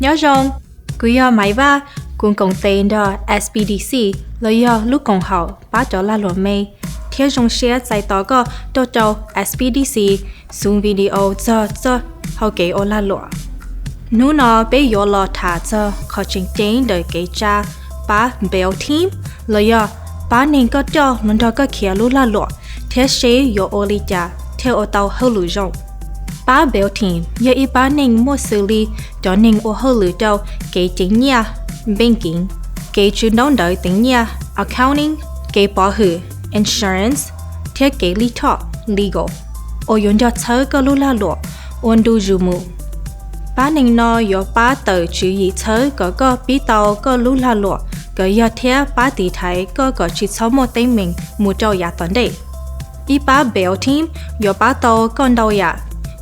Nyob zoo, kuv yog Maiv Vaj. Kuv koom tes nrog S B D C los yog lub koom haum pab cov lag luam me, thiab zoo siab txais tos koj tuaj rau S B D C xu video txog txoj hau kev ua lag luam. Hnub no peb yuav los tham txog qhov tseem ceeb ntawm kev tsa pab Bail Team, los yog pab neeg koj coj los nrog koj khiav lub lag luam, thiab seb yuav ua li cas thiaj ua tau hauj lwm zoo. Pab Bail Team yog ib pab neeg muaj xws li cov neeg ua hauj lwm rau kev ceev nyiaj, banking, kev tswv ntaub ntawv teev nyiaj, accounting, kev pov hwm, insurance, thiab kev lij thoj, legal, uas yuav nrog txhawb koj lub lag luam ua ntu zus mus. Pab neeg no yuav pab tawm tswv yim txhawb kom koj pib tau koj lub lag luam kom yog thiab pab tiv thaiv koj kom tsis txhob muaj teeb meem mus rau yav tom ntej. Ib pab Bail Team yuav pab tau koj ntau yam,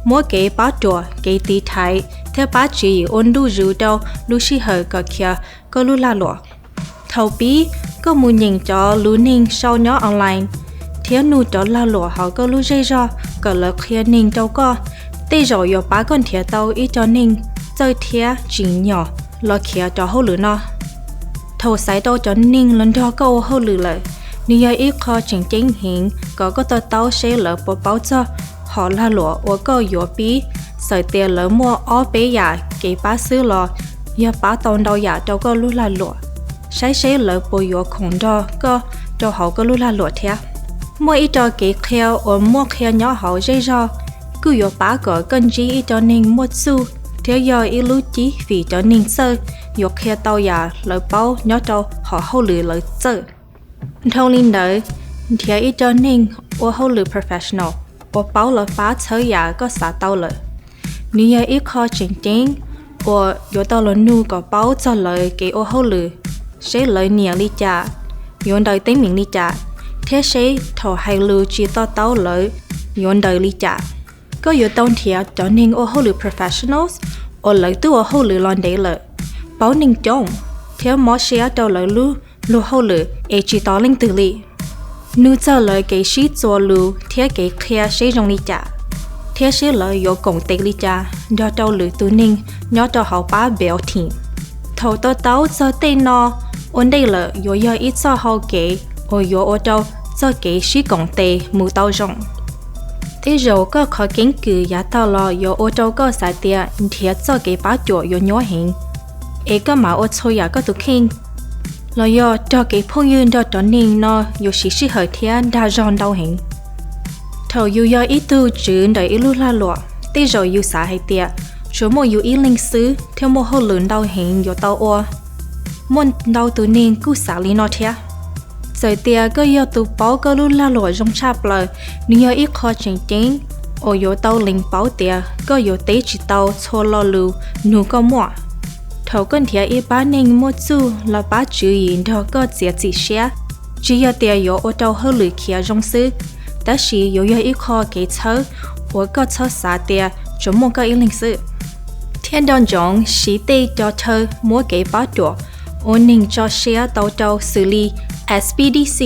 muab kev pab ruam, kev tiv thaiv thiab pab tswv yim ua ntu zus rau lub sij hawm kom khiav koj lub lag luam. Thaum pib, koj mus nyeem cov lus neeg sau nyob online thiab nug cov lag luam hauv koj lub zej zog kom lawv qhia neeg rau koj. Tej zaum yuav pab koj nrhiav tau ib co neeg txawj thiab tsim nyog los khiav cov hauj lwm no. Thaum xaiv tau cov neeg los nrog koj ua hauj lwm lawm, nws yog ib qho tseem ceeb heev kom koj to taub seb lawv puas paub txog hom lag luam uas koj yuav pib. Txawm tias lawv muaj ob peb yam kev pab xwb los yog pab tau ntau yam rau koj lub lag luam. Saib seb lawv puas yuav khoom nrog koj rau hauv koj lub lag luam thiab. Muaj ib co kev qhia uas muaj qhia nyob hauv zej zog kuj yuav pab kom koj ntsib ib co neeg muaj txuj thiab yog ib lub cib fim cov neeg txawj yuav qhia tau yam lawv paub nyob rau hom hauj lwm lawv txawj. Dhau li ntawd, nrhiav ib co neeg ua hauj lwm professional uas paub los pab txhawb yam koj xav tau lawm. Nws yog ib qho tseem ceeb uas yuav tau los nug kom paub txog lawv kev ua hauj lwm, seb lawv nyiam li cas, yuav ntaus teeb meem li cas, thiab seb thaum hais lus tsis to taub lawv yuav ntaus li cas. Koj yuav tau nrhiav cov neeg ua hauj lwm professionals uas lawv twb ua hauj lwm los ntev lawm, paub neeg coob, thiab mob siab rau lawv lub luag hauj lwm es tsis tos leej twg li. Nug txog lawv kev sib txuas lus thiab kev qhia seb zoo li cas, thiab seb lawv yuav koom tes li cas nrog rau lwm tus neeg nyob rau hauv pab Bail Team. Thaum to taub txog tej no, ua ntej lawm yuav yog ib txoj hau kev uas yuav ua rau txoj kev sib koom tes mus tau zoo. Tej zaum koj qhov keeb kwm yav tag los yuav ua rau koj xav tias nrhiav txoj kev pab cuam yuav nyuaj heev, es koj mam ua txhua yam koj tus kheej, los yog nrog kev phooj ywg nrog cov neeg no yuav siv sij hawm thiab dag zog ntau heev. Thaum yus yog ib tug tswv ntawm ib lub lag luam, tej zaum yus xav hais tias tsuas muaj yus ib leeg xwb thiaj muaj hauj lwm ntau heev yuav tau ua. Muaj ntau tus neeg kuj xav li no thiab. Txawm tias koj yog tus paub koj lub lag luam zoo tshaj plaws, nws yog ib qho tseem ceeb uas yuav tau lees paub tias koj yuav teb tsis tau txhua lo lus nug koj muaj. Thaum koj nrhiav ib pab neeg muaj txuj los pab tswv yim nrog koj txiav txim siab, tsis yog tias yuav ua rau hauj lwm khiav zoo xwb, tab sis yuav yog ib qho kev txhawb uas koj txhob xav tias tsuas muaj koj ib leeg xwb. Thiab nco ntsoov siv tej co chaw muab kev pab cuam ua neeg tso siab tau rau xws li S B D C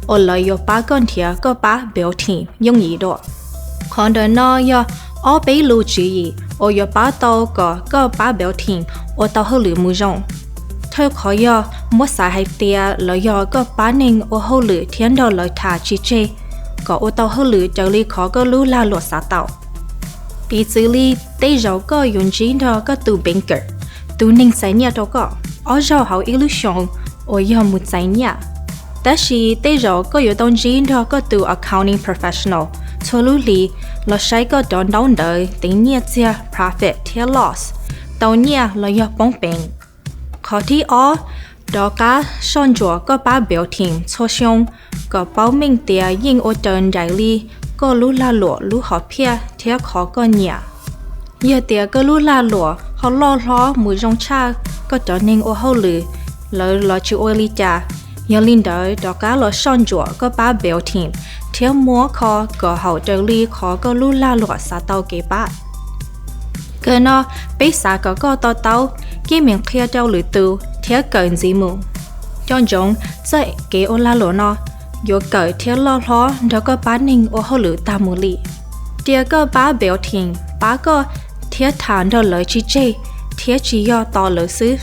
uas lawv yuav pab koj nrhiav koj pab Bail Team yooj yim dua. Qhov ntawm no yog ob peb lus tswv yim uas yuav pab tau kom koj pab Bail Team ua tau hauj lwm mus zoo. Thawj qhov yog muab xav hais tias lawv yog koj pab neeg ua hauj lwm thiab nrog lawv tham tsis tseg kom ua tau hauj lwm raws li qhov koj lub lag luam xav tau. Piv txwv li, tej zaum koj yuav ntsib nrog koj tus banker, tus neeg txais nyiaj rau koj, ob zaug hauv ib lub xyoo uas yog mus txais nyiaj. Tab sis tej zaum koj yuav tau ntsib nrog koj tus accounting professional txhua lub hlis los saib koj cov ntaub ntawv teev nyiaj txiag profit thiab loss, tau nyiaj los yog poob peev. Qhov thib ob, rov qab soj ntsuam koj pab Bail Team txhua xyoo kom paub meej tias yeej ua raws nraim li koj lub lag luam lub hom phiaj thiab qhov koj nyiam. Yog tias koj lub lag luam ho loj hlob mus zoo tshaj koj cov neeg ua hauj lwm, lawv los tsis ua li cas, yog li ntawd rov qab los soj ntsuam koj pab Bail Team thiab muab kho kom haum raws li qhov koj lub lag luam xav tau kev pab. Kawg no, peb xav kom koj to taub, kev meem qhia rau lwm tus thiab kawm ntxiv mus. Nco ntsoov, txoj kev ua lag luam no yuav kawm thiab loj hlob nrog koj pab neeg ua hauj lwm tag mus li. Cia koj pab Bail Team pab koj thiab tham nrog lawv tsis tseg, thiab tsis yog tos lawv xwb.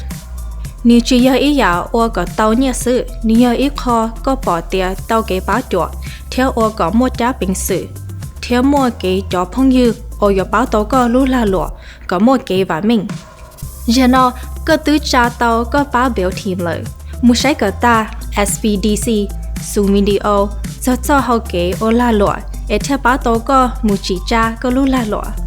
Nws tsis yog ib yam ua kom tau nyiaj xwb, nws yog ib qho koj pom tias tau kev pab cuam thiab ua kom muaj cab peev xwm thiab muaj kev cov phooj ywg uas yuav pab tau koj lub lag luam kom muaj kev vam meej. Yog no, koj twb tsa tau koj pab build team lawm. Mus saib kom tag S B D C, xu video, txog txoj hau kev ua lag luam es thiaj pab tau koj mus tsim tsa koj lub lag luam.